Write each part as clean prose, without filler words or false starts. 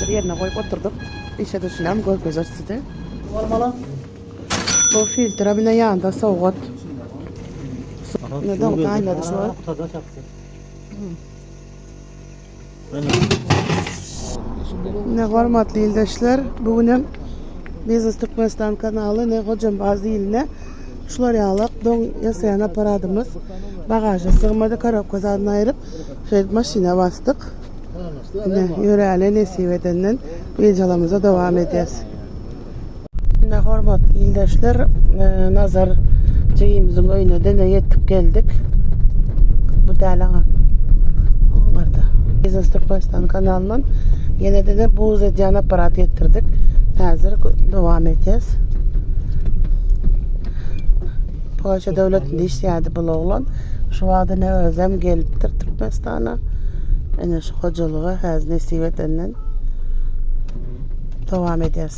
Häzir ýerine goýup oturdyk. Işe düşünem görkezer size. Bu filtre bile ýanda sowgat. Ne dogry aýlady şu wagt. Ne hormatly ildeşler, bu günem Biznes Türkmenistan kanaly ne Hojambaz iline şular ýaly doň ýasaýan apparatymyz bagaža sygmady, korobka zadyny aýryp, şeýdip maşyna basdyk. Ine, ýöräli nesip edenden wideolarymyza dowam edýäs. Ine hormatly ildeşler, e, Nazar jigimiziň öýüne dene ýetip geldik. Bu däl aňa. Oňarda. Biznes Türkmenistan kanalyndan ýene de buz edýän apparat getirdik. Häzir dowam edýäs. Polşa döwletinde işleýärdi bul oglan. Şu wagt ine özem gelipdir Türkmenistana. Ine şu hojalyga häzir nesip edenden dowam edýäs.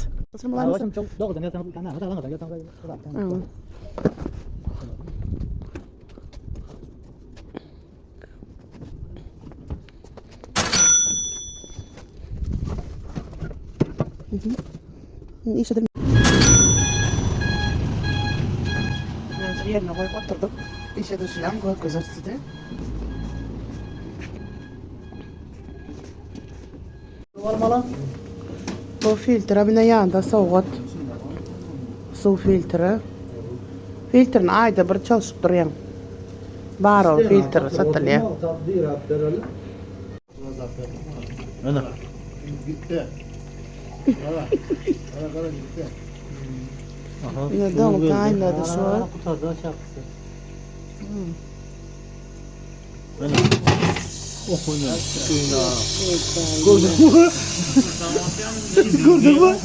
Işledim. Ýerine goýup oturdyk. Işe düşýän görkezer size. Bu filtre bile ýanda sowgat. Suw filtre. Filtrini aýda bir çalşyp durýaň. Bar ol filtr satylýar. Ana. Gitti. Gara. Gara gara gitti. Aha. Ne doň taýynlady şu. Gutardy çapyşdy. Ana. Oh, oyna. Gördün mü? Gördün mü?